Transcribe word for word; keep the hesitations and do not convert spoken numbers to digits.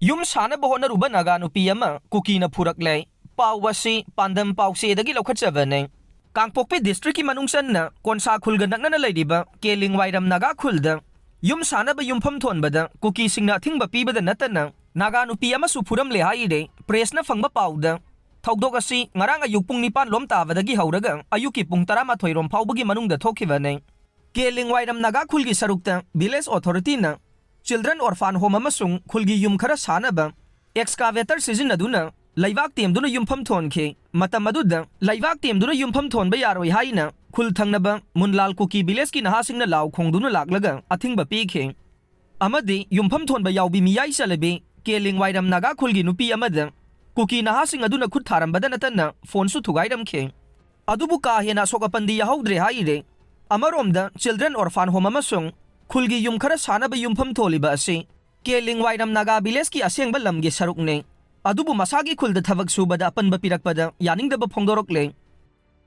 ꯌꯨꯝ ꯁꯥꯅꯕ ꯍꯣꯠꯅꯔꯨꯕ ꯅꯥꯒꯥ ꯅꯨꯄꯤ ꯑꯃ ꯀꯨꯀꯤꯅ ꯐꯨꯔꯛꯂꯦ꯫ ꯄꯥꯎ ꯑꯁꯤ ꯄꯥꯟꯗꯝ ꯄꯥꯎꯆꯦꯗꯒꯤ ꯂꯧꯈꯠꯆꯕꯅꯦ꯫ ꯀꯥꯡꯄꯣꯛꯄꯤ ꯗꯤꯁꯇ꯭ꯔꯤꯛꯀꯤ ꯃꯅꯨꯡ ꯆꯟꯅ ꯀꯣꯟꯁꯥ ꯈꯨꯜꯒ ꯅꯛꯅꯅ ꯂꯩꯔꯤꯕ ꯀꯦꯂꯤꯡ ꯋꯥꯏꯔꯝ ꯅꯥꯒꯥ ꯈꯨꯜꯗ ꯌꯨꯝ ꯁꯥꯅꯕ ꯌꯨꯝꯐꯝ ꯊꯣꯟꯕꯗ ꯀꯨꯀꯤꯁꯤꯡꯅ ꯑꯊꯤꯡꯕ ꯄꯤꯕꯗ ꯅꯠꯇꯅ ꯅꯥꯒꯥ ꯅꯨꯄꯤ ꯑꯃꯁꯨ ꯐꯨꯔꯝꯂꯦ ꯍꯥꯏꯔꯦ꯫ ꯄ꯭ꯔꯦꯁꯅ ꯐꯪꯕ ꯄꯥꯎꯗ ꯊꯧꯗꯣꯛ ꯑꯁꯤ ꯉꯔꯥꯡ ꯑꯌꯨꯛ ꯄꯨꯡ ꯅꯤꯄꯥꯟ ꯂꯣꯝ ꯇꯥꯕꯗꯒꯤ ꯍꯧꯔꯒ ꯑꯌꯨꯛꯀꯤ ꯄꯨꯡ ꯇꯔꯥꯃꯥꯊꯣꯏ ꯔꯣꯝ ꯐꯥꯎꯕꯒꯤ ꯃꯅꯨꯡꯗ ꯊꯣꯛꯈꯤꯕꯅꯦ꯫ ꯀꯦꯂꯤꯡ ꯋꯥꯏꯔꯝ ꯅꯥꯒꯥ ꯈꯨꯜꯒꯤ ꯁꯔꯨꯛꯇ ꯚꯤꯂꯦꯖ ꯑꯣꯊꯣꯔꯤꯇꯤꯅ ꯆꯤꯜꯗ꯭ꯔꯦꯟ ꯑꯣꯔꯐꯥꯟ ꯍꯣꯝ ꯑꯃꯁꯨꯡ ꯈꯨꯜꯒꯤ ꯌꯨꯝ ꯈꯔ ꯁꯥꯅꯕ ꯑꯦꯛꯁꯀꯥꯚꯦꯇꯔ ꯁꯤꯖꯤꯟꯅꯗꯨꯅ ꯂꯩꯕꯥꯛ ꯇꯦꯝꯗꯨꯅ ꯌꯨꯝꯐꯝ ꯊꯣꯟꯈꯤ꯫ ꯃꯇꯝ ꯑꯗꯨꯗ ꯂꯩꯕꯥꯛ ꯇꯦꯝꯗꯨꯅ ꯌꯨꯝꯐꯝ ꯊꯣꯟꯕ ꯌꯥꯔꯣꯏ ꯍꯥꯏꯅ ꯈꯨꯜ ꯊꯪꯅꯕ ꯃꯨꯟꯂꯥꯜ ꯀꯨꯀꯤ ꯚꯤꯂꯦꯖꯀꯤ ꯅꯍꯥꯁꯤꯡꯅ ꯂꯥꯎ ꯈꯣꯡꯗꯨꯅ ꯂꯥꯛꯂꯒ ꯑꯊꯤꯡꯕ ꯄꯤꯈꯤ꯫ ꯑꯃꯗꯤ ꯌꯨꯝꯐꯝ ꯊꯣꯟꯕ ꯌꯥꯎꯕꯤ ꯃꯤꯌꯥꯏ ꯆꯜꯂꯕꯤ ꯀꯦꯂꯤꯡ ꯋꯥꯏꯔꯝ ꯅꯥꯒꯥ ꯈꯨꯜꯒꯤ ꯅꯨꯄꯤ ꯑꯃꯗ ꯀꯨꯀꯤ ꯅꯍꯥꯁꯤꯡ ꯑꯗꯨꯅ ꯈꯨꯠ ꯊꯥꯔꯝꯕꯗ ꯅꯠꯇꯅ ꯐꯣꯟꯁꯨ ꯊꯨꯒꯥꯏꯔꯝꯈꯤ꯫ ꯑꯗꯨꯕꯨ ꯀꯥ ꯍꯦꯟꯅ ꯑꯁꯣꯛ ꯑꯄꯟꯗꯤ ꯌꯥꯍꯧꯗ꯭ꯔꯦ ꯍꯥꯏꯔꯦ꯫ ꯑꯃꯔꯣꯝꯗ ꯆꯤꯜꯗ꯭ꯔꯦꯟ ꯑꯣꯔꯐꯥꯟ ꯍꯣꯝ ꯑꯃꯁꯨꯡ ꯈꯨꯜꯒꯤ ꯌꯨꯝ ꯈꯔ ꯁꯥꯅꯕ ꯌꯨꯝꯐꯝ ꯊꯣꯜꯂꯤꯕ ꯑꯁꯤ ꯀꯦꯂꯤꯡ ꯋꯥꯏꯔꯝ ꯅꯥꯒꯥ ꯚꯤꯂꯦꯖꯀꯤ ꯑꯁꯦꯡꯕ ꯂꯝꯒꯤ ꯁꯔꯨꯛꯅꯤ꯫ ꯑꯗꯨꯕꯨ ꯃꯁꯥꯒꯤ ꯈꯨꯜꯗ ꯊꯕꯛ ꯁꯨꯕꯗ ꯑꯄꯟꯕ ꯄꯤꯔꯛꯄꯗ ꯌꯥꯅꯤꯡꯗꯕ ꯐꯣꯡꯗꯣꯔꯛꯂꯦ꯫